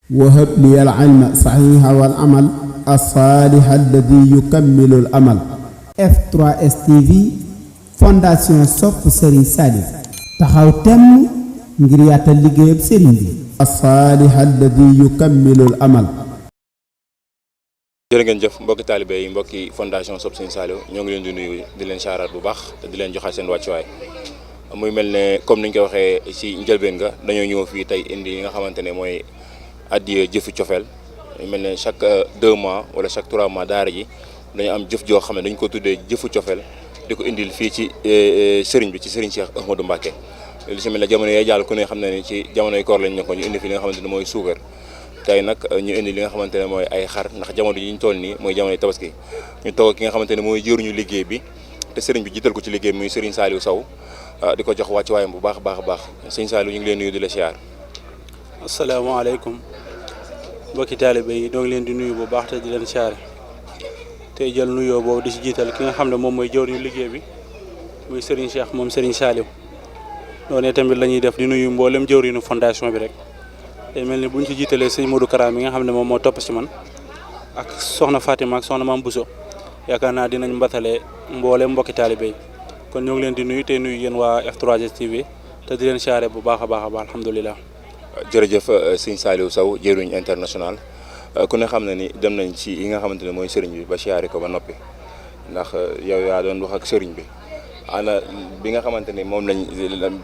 وهب لي العلم صحيح والعمل الصالح الذي يكمل الأمل. F3S TV fondation sopp Serigne Saliou taxaw temm ngir yaatal liggéeyam Serigne bi. الصالح الذي يكمل الأمل. jërë ngeen jëf mbokki taalibe yi mbokki fondation sopp Serigne Saliou ñoo ngi leen di nuyu di leen saaraat bu baax te di leen joxaat seen wàccuwaay muy mel ne comme niñ ko waxee ci njëlbeen nga dañoo ñëw fii tey indi li nga xamante ne mooy addiya jëfu cofeel mel ne chaque 2 mois wala chaque 3 mois daara ji dañu am jëf joo xam ne dañu ko tuddee jëfu cofeel di ko indil fii ci sëriñ bi ci sëriñ Cheikh Ahmadou Mbacké li ci mel ne jamono yee jàll ku ne xam ne ni ci jamonoy koor lañ ne ko ñu indi fi li nga xamante ne mooy suukar tey nag ñu indi li nga xamante ne mooy ay xar ndax jamono yi ñu toll nii mooy jamonoy tabaski ñu toog ki nga xamante ne mooy jëruñu liggéey bi te sëriñ bi jiital ko ci liggéey bi muy sëriñ Saliou Sow di ko jox wàccu waayam bu baax a baax a baax sëriñ Saliou ñu ngi leen nuyu di la siyaar. asalaamaaleykum mbokki taalibe yi ñoo ngi leen di nuyu bu baax te di leen siyaare tey jël nuyoo boobu di si jiital ki nga xam ne moom mooy jëwriñu liggéey bi muy Serigne Cheikh moom Serigne Saliou noonu tamit la ñuy def di nuyu mboolem jëwriñu fondation bi rek day mel ni bu ñu ci jiitalee sëñ Modou Kara mi nga xam ne moom moo topp si man ak soxna Fatima ak soxna Mame Bousso yaakaar naa dinañ mbatale mboolem mbokki taalibe yi kon ñoo ngi leen di nuyu te nuyu yéen waa F3S TV te di leen siyaare bu baax a baax a baax alhamdulilah. jërëjëf sëñ Saliou Sow jëruñ international ku ne xam na ni dem nañ ci yi nga xamante ne mooy sëriñ bi ba siyaare ko ba noppi ndax yow yaa doon wax ak sëriñ bi ana bi nga xamante ni moom lañ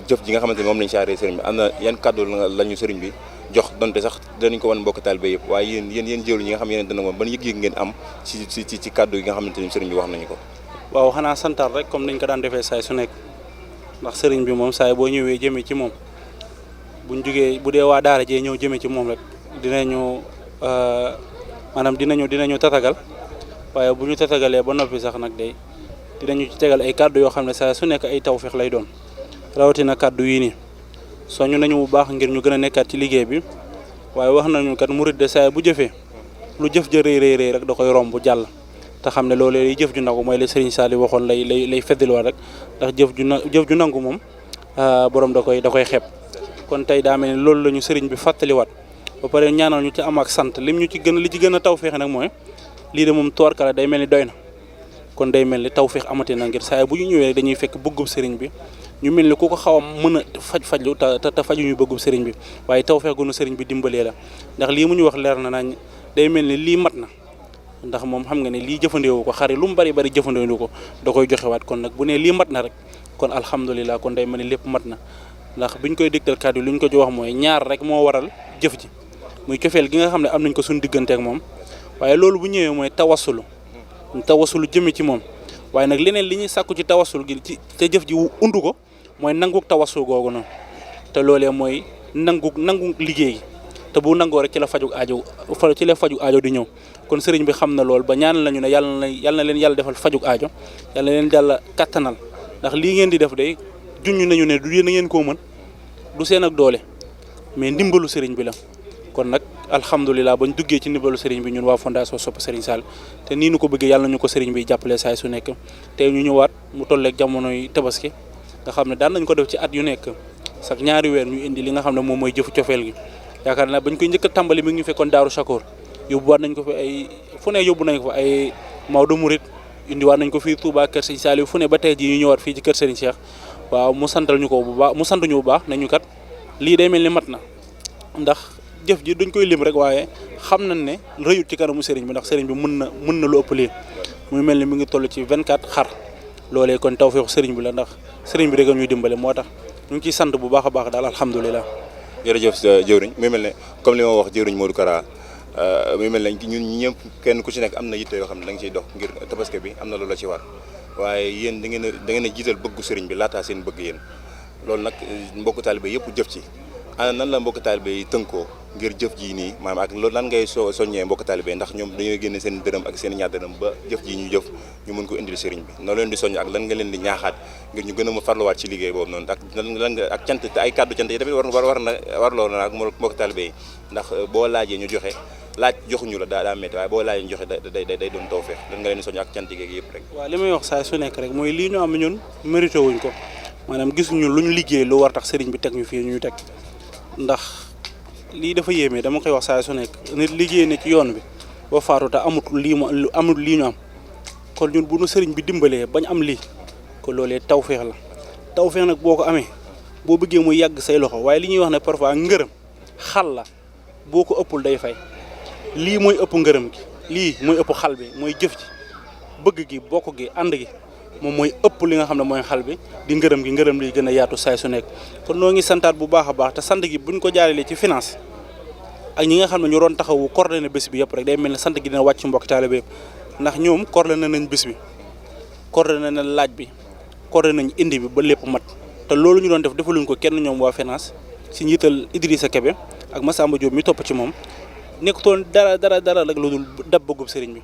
jëf ji nga xamante ni moom lañ siyaare sëriñ bi am na yan kàddu lañu sëriñ bi jox donte sax danañ ko wan mbokk taalibe yëpp waaye yéen jëruñ yi nga xam yéen dana moom ban yëg-yëg ngeen am ci kàddu yi nga xamante ni sëriñ bi wax nañu ko. waaw xanaa santar rek comme niñ ko daan defee saay su nekk ndax sëriñ bi moom saay boo ñëwee jëmee ci moom buñ jógee bu dee waa daara jee ñëw jëmee ci moom rek dinañu maanaam dinañu tatagal waaye bu ñu tatagalee ba noppi sax nag day dinañu ci tegal ay kàddu yoo xam ne saa su nekk ay tawfeex lay doon rawatina kàddu yii nii soñu nañu bu baax ngir ñu gën a nekkaat ci liggéey bi waaye wax nañu kat murid de saa bu jëfee lu jëf ja rëy rek da koy romb jàll te xam ne loolu lay jëf ju nangu mooy la Serigne Saliou waxoon lay feddilwaat rek ndax jëf ju nangu moom borom da koy xeeb kon tey daa mel ni loolu la ñu sëriñ bi fàttaliwaat ba pare ñaanal ñu ci am ak sant li ci gën a tawféex nag mooy lii de moom tuwarkala day mel ni doy na kon day mel ni tawféex amati na ngir saa bu ñu ñëwee dañuy fekk bëggub sëriñ bi ñu mel ni ku ko xaw a mën a fajlu te fajuñu bëggub sëriñ bi waaye tawféex gu nu sëriñ bi dimbalee la ndax lii mu ñu wax leer na nañ day mel ni lii mat na ndax moom xam nga ne lii jëfandikoo ko xari lu mu bari jëfandikoo ko da koy joxewaat kon nag bu ne lii mat na rek kon alhamdulilah kon day mel ni lépp mat na ndax biñ koy dégtal kàddu li ñu ko ci wax mooy ñaar rek moo waral jëf ji muy cofeel gi nga xam ne am nañ ko suñu diggante ak moom waaye loolu bu ñëwee mooy tawasulu jëme ci moom waaye nag leneen li ñuy sàkku ci tawasul gi ci te jëf ji undu ko mooy nangu tawasul googu noonu te loolee mooy nangu liggéey te bu nangoo rek ci la faju aajo di ñëw kon sëriñ bi xam na lool ba ñaanal nañu ne yàlla na leen yàlla defal fajug aajo yàlla na leen yàlla kattanal ndax lii ngeen di def day junñ nañu ne du yéen a ngeen koo mën du seen ak doole mais ndimbalu sëriñ bi la kon nag alhamdulilah bañ duggee ci ndimbalu sëriñ bi ñun waa fondation sopp Serigne Saliou te nii nu ko bëggee yàlla nañu ko sëriñ bi jàppale saay su nekk te ñu ñëwaat mu tolleeg jamonoy tabaski nga xam ne daan nañ ko def ci at yu nekk sax ñaari weer ñu indi li nga xam ne moom mooy jëfu cofeel gi yaakaar naa bañ koy njëkk a tàmbali mi ngi ñu fekkoon Daaru Chakour yóbbuwaat nañ ko fi ay fu ne yóbbu nañ ko fa ay Maodo Mouride indiwaat nañ ko fii Touba kër Serigne Saliou fu ne ba tey ji ñu ñëwaat fii ci kër Serigne Cheikh waaw mu santal ñu ko bu baax mu sant ñu bu baax nañu kat lii day mel ni mat na ndax jëf ji duñ koy lim rek waaye xam nañ ne rëyut ci kanamu sëriñ bi ndax sëriñ bi mën na lu ëpp lii muy mel ni mi ngi toll ci 24 xar loolee kon tawfeexu sëriñ bi la ndax sëriñ bi rek ñuy dimbale moo tax ñu ngi ciy sant bu baax a baax daal alhamdulilah. jërëjëf jëwriñ muy mel ne comme li ma wax jëwriñ Modou Kara muy mel ne ñun ñëpp kenn ku ci nekk am na yitte yoo xam ne da nga ciy dox ngir tabaski bi am na lu la ci war waaye yéen da ngeen a jiital bëggu sëriñ bi laataa seen bëgg yéen loolu nag mbokku taalibe yëpp jëf ci ana nan la mbokk taalibe yi tënkoo ngir jëf ji nii maanaam ak loolu lan ngay soññee mbokk taalibe yi ndax ñoom dañoo génne seen dërëm ak seen ñaar dërëm ba jëf ji ñu jëf ñu mën ko indil sëriñ bi noonu leen di soññ ak lan nga leen di ñaaxaat ngir ñu gën a farluwaat ci liggéey boobu noonu ak lan nga ak cant te ay kàddu cant yi tamit warloo na ak mbokk taalibe yi ndax boo laajee ñu joxe laaj joxuñu la daa métti waaye boo laajee ñu joxe day doon tawfeex lan nga leen di soññ ak cant yi yëpp rek. waaw li may wax saa su nekk rek mooy lii ñu am ñun mérité wuñ ko maanaam gisuñu lu ñu liggéey lu war tax sëriñ bi teg ñu fii ñu teg ndax lii dafa yéeme dama koy wax saa su nekk nit liggéey na ci yoon bi ba faatu te amut lii mu amut lii ñu am kon ñun bu nu sëriñ bi dimbalee bañ am lii kon loolee tawféex la tawféex nag boo ko amee boo bëggee muy yàgg say loxo waaye li ñuy wax ne parfois ngërëm xal la boo ko ëppul day fay lii mooy ëpp ngërëm gi lii mooy ëpp xal bi mooy jëf ci bëgg gi bokk gi ànd gi moom mooy ëpp li nga xam ne mooy xal bi di ngërëm gi ngërëm li gën a yaatu saay su nekk kon noo ngi santaat bu baax a baax te sant gi buñ ko jaaralee ci finance ak ñi nga xam ne ñu doon taxawu coordonné bés bi yëpp rek day mel ne sant gi dina wàcc mbokki taalibe yëpp ndax ñoom coordonné nañ bés bi coordonné nañ laaj bi coordonné nañ indi bi ba lépp mat te loolu ñu doon def defaluñ ko kenn ñoom waa finance si njiital Idrissa Kébé ak Massamba Diop mi topp ci moom nekkutoon dara rek lu dul dab bëggub sëriñ bi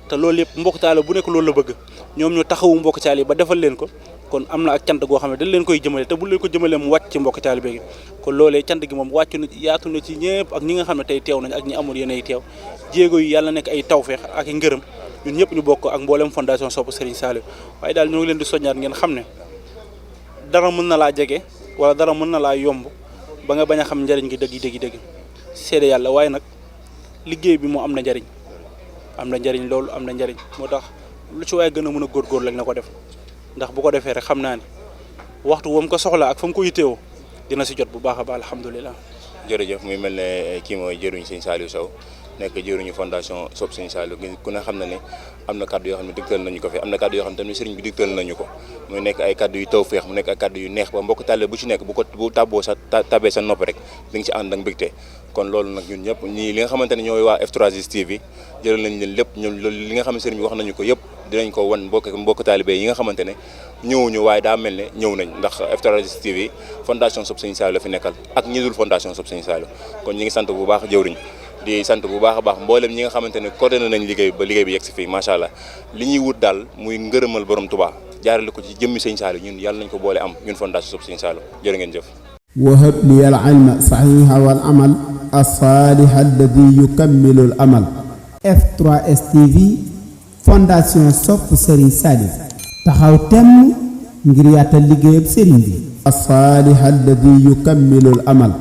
te loolu yëpp mbokk taale bu nekk loolu la bëgg ñoom ñu taxawu mbokk taale yi ba defal leen ko kon am na ak cant goo xam ne dañ leen koy jëmale te bu leen ko jëmalee mu wàcc ci mbokk taale bi kon loolee cant gi moom wàccu na yaatu na ci ñëpp ak ñi nga xam ne tey teew nañ ak ñi amul yéen ay teew jéego yi yàlla nekk ay tawfeex ak i ngërëm ñun ñëpp ñu bokk ak mboolem fondation Sopp Serigne Saliou waaye daal ñoo ngi leen di soññaat ngeen xam ne dara mën na laa jege wala dara mën na laa yomb ba nga bañ a xam njariñ gi dëgg seede yàlla waaye nag liggéey bi moo am na njariñ loolu am na njariñ moo tax lu ci waaye gën a mën a góorgóor lañ na ko def ndax bu ko defee rek xam naa ne waxtu wam ko soxla ak fa mu ko yitteewoo dina si jot bu baax a baax alhamdulilah. jërëjëf muy mel ne kii mooy jëruñu Serigne Saliou Sow nekk jëruñu fondation Sopp Serigne Saliou ku ne xam na ne am na kaddu yoo xam ne digtal nañu ko fi am na kaddu yoo xam ne tamit sëriñ bi digtal nañu ko mu nekk ay kaddu yu tawfeex mu nekk ay kaddu yu neex ba mbokk tàlle bu ci nekk bu tàbboo sa tabee sa nopp rek di nga ci ànd ak mbégte kon loolu nag ñun ñëpp ñii li nga xamante ne ñooy waa F3S TV jëral nañ leen lépp ñoom loolu li nga xam ne sëriñ bi wax nañu ko yëpp dinañ ko wan mbokk taalibe yi nga xamante ne ñëwuñu waaye daa mel ne ñëw nañ ndax F3S TV fondation Sopp Serigne Saliou la fi nekkal ak ñi dul fondation Sopp Serigne Saliou kon ñi ngi sant bu baax jëwriñ di sant bu baax a baax mboolem ñi nga xamante ne coordonné nañ liggéey ba liggéey bi yegg si fii macha allah li ñuy wut daal muy ngërëmal borom Tuubaa jaarale ko ci jëmmi Serigne Saliou ñun yàlla nañ ko boole am ñun fondation Sopp Serigne Saliou jërë ngeen jëf wahab li al ilma saxiixa wal amal as-saaliha alladi yukammilu al amal F3S TV fondation Sopp Serigne Saliou taxaw temm ngir yaatal liggéeyab sëriñ bi as-saaliha alladi yukammilu al amal